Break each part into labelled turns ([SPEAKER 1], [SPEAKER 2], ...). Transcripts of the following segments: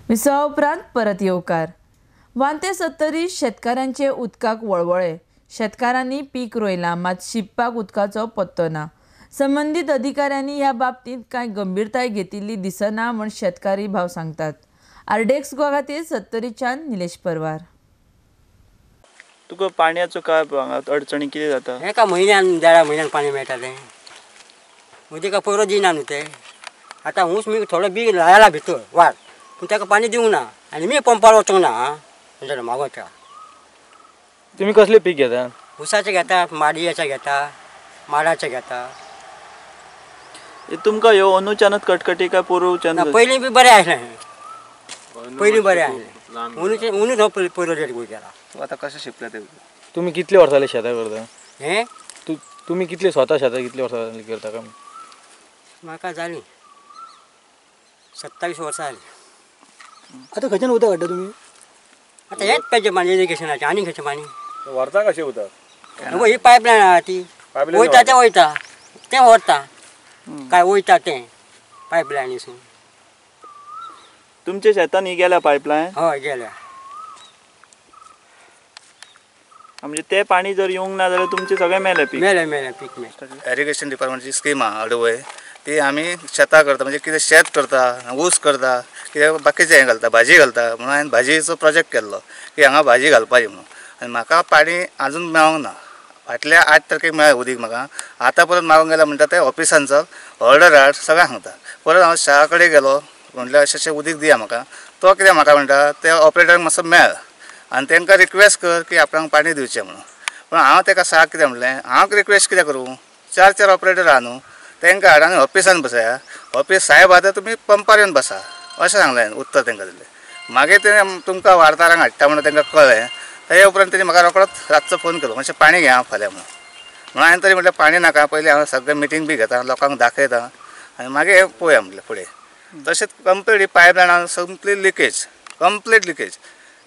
[SPEAKER 1] विसवा उपरांत परत येवकार. वांते सत्तरी शेतकारांचे उदकाक वळवळे. शेतकारांनी पीक रोयलां मात शिंपपाक उदकाचो पत्तो ना. संबंदीत अधिकाऱ्यांनी ह्या बाबतींत कांय गंभीरताय घेतिल्ली दिसना म्हूण शेतकारी भाव सांगतात. आरडीएक्स गोवा खातीर सत्तरीच्यान निलेश परवार.
[SPEAKER 2] तुका पाणयाचो काय अडचणी कितें जाता?
[SPEAKER 3] एका म्हयन्यान देडा म्हयन्यान पाणी मेळटा तें. उदका पयरो दिना न्हू ते. आतां ऊस मी थोडो बी लायला भितर वाट पूण ताका पाणी दिवंक ना आनी मी पंपार वचूंक ना. हां मागोता.
[SPEAKER 2] तुमी कसले पीक घेता?
[SPEAKER 3] ऊसाचें घेता, माडयेचें घेता, माडाचें घेता.
[SPEAKER 2] तुमकां ह्यो अंदूच्यानच कटकटी काय पोरूच्यान?
[SPEAKER 3] पयलीं बी बरें आसलें, पयलीं बरें आसलें. अंदूच अंदूच हो पयलो रेट गेला.
[SPEAKER 2] आतां कशें शिंपलें ते? तुमी कितले वर्सां जालीं शेतां करता?
[SPEAKER 3] हें
[SPEAKER 2] तुमी कितले स्वता शेतां कितले वर्सां जालीं करता काय?
[SPEAKER 3] म्हाका जालीं 27 वर्सां जालीं.
[SPEAKER 4] आतां खंयच्यान उदक हाडटा तुमी?
[SPEAKER 3] आतां हेंच पाहिजे पाणी इरिगेशनाचें आनी खंयचें पाणी?
[SPEAKER 5] व्हरता कशें उदक?
[SPEAKER 3] ही पायपलायन आहा ती वयता तें वयता तें व्हरता काय वयता तें पायपलायनीसून.
[SPEAKER 2] तुमच्या शेतान ही गेल्या पायपलायन?
[SPEAKER 3] हय गेल्या.
[SPEAKER 2] म्हणजे ते पाणी जर येवंक ना जाल्यार तुमचें सगळें मेलें पीक?
[SPEAKER 3] मेलें मेलें पीक मेलें.
[SPEAKER 6] इरिगेशन डिपार्टमेंटची स्कीम आहा अडवय, ती आमी शेतां करता. म्हणजे कितें शेत करता, ऊस करता, कितें बाकीचें हें घालता, भाजी घालता. म्हणून हांवें भाजयेचो प्रोजेक्ट केल्लो की हांगा भाजी घालपाची म्हणून. आनी म्हाका पाणी आजून मेळोंक ना. फाटल्या 8 तारखेक मेळ्ळें उदीक म्हाका. आतां परत मागूंक गेल्यार म्हणटा ते ऑफिसान चल, ऑर्डर हाड, सगळें सांगता. परत हांव शाळा कडेन गेलो, म्हणल्यार अशें अशें उदीक दिया म्हाका. तो कितें म्हाका म्हणटा ते ऑपरेटराक मातसो मेळ आनी तांकां रिक्वेस्ट कर की आपणाक पाणी दिवचें म्हणून. पूण हांव ताका साक कितें म्हणलें, हांव रिक्वेस्ट कित्याक करूं? 4 ऑपरेटर आहा न्हू, तांकां हाड आनी ऑफिसान बसया. ऑफिस साहेब आतां तुमी पंपार येवन बसा अशें सांगलें, उत्तर तांकां दिलें. मागीर तें तुमकां वार्ताहरांक हाडटा म्हणून तांकां कळ्ळें. तेजे उपरांत तेणी म्हाका रोकडोच रातचो फोन केलो, मातशें पाणी घेया फाल्यां म्हणून. म्हणून हांवें तरी म्हटलें पाणी नाका, पयलीं हांव सगळें मिटींग बी घेता, लोकांक दाखयता आनी मागीर हें पळोवया म्हटलें फुडें. तशेंच कंप्लीट ही pipeline complete leakage, complete leakage.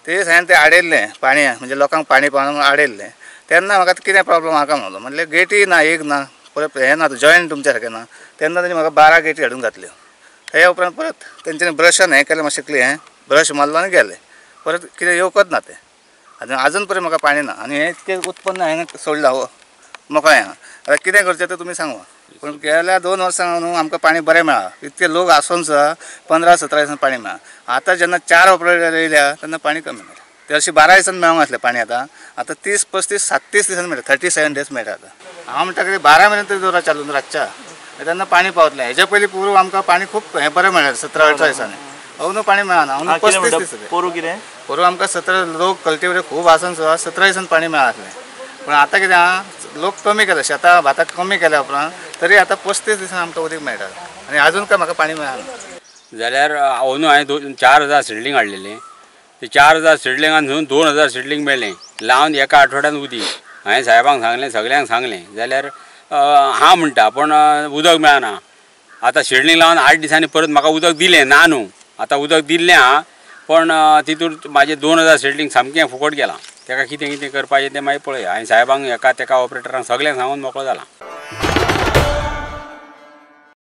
[SPEAKER 6] ते हांवें तें आडयल्लें पाणी, म्हणजे लोकांक पाणी पावना म्हणून आडयल्लें. तेन्ना म्हाका कितें प्रॉब्लम आहा काय म्हणलो, म्हणलें गेटी ना, एक ना, परत हें ना, जॉयंट तुमच्या सारकें ना. तेन्ना तेणी म्हाका 12 गेटी हाडून घातल्यो. तेज्या उपरांत परत तेंच्यांनी ब्रशान हें केलें, मातशें क्लीन हें ब्रश मारलो आनी गेलें. परत कितें येवकच ना तें. आनी आजून पर्यंत म्हाका पाणी ना. आनी हें इतकें उत्पन्न हांवें सोडलां हो मोकळें आहा. आतां कितें करचें तें तुमी सांगा. पूण गेल्या 2 वर्सां न्हू आमकां पाणी बरें मेळ्ळां. इतके लोक आसून सुद्दां 15-17 दिसान पाणी मेळ्ळां. आतां जेन्ना 4 ऑपरेटर येयल्या तेन्ना पाणी कमी मेळटा. ते अशें 12 दिसान मेळोंक आसलें पाणी, आतां आतां 30, 35, 37 दिसान मेळटा, 37 डेज मेळटा. आतां हांव म्हणटा कितें 12 मेरेन तरी दवरा चालू रातच्या, तेन्ना पाणी पावतलें. हेज्या पयलीं पूर्व आमकां पाणी खूब हें बरें मेळ्ळें 17-18 दिसांनी. अंदू पाणी मेळना, अंदू 35 दीस.
[SPEAKER 2] पोरू कितें?
[SPEAKER 6] पोरू आमकां 17 लोक कल्टिवेटर खूब आसून सुद्दां 17 दिसान पाणी मेळ्ळां आसलें. पूण आतां कितें आहा, लोक कमी केले, शेतां भातां कमी केल्या उपरांत तरी आतां 35 दिसान आमकां उदीक मेळटा आनी आजून काय म्हाका पाणी मेळना.
[SPEAKER 7] जाल्यार अंदू हांवें 4000 सिडलींग हाडलेलें. ते 4000 सिडलिंगान 2000 सिडलींग मेळ्ळें लावन एका आठवड्यान उदीक. हांवें साहेबांक सांगलें, सगल्यांक सांगलें, जाल्यार हां म्हणटा पूण उदक मेळना. आतां सिडलींग लावन 8 दिसांनी परत म्हाका उदक दिलें ना न्हू. आतां उदक दिल्लें आहा पण तितून म्हाजें 2000 सिडलींग सामकें फुकट गेलां. ताका कितें कितें करपाचें तें मागीर पळय. हांवें साहेबांक एका तेका ऑपरेटरांक सगल्यांक सांगून मोकळो जाला.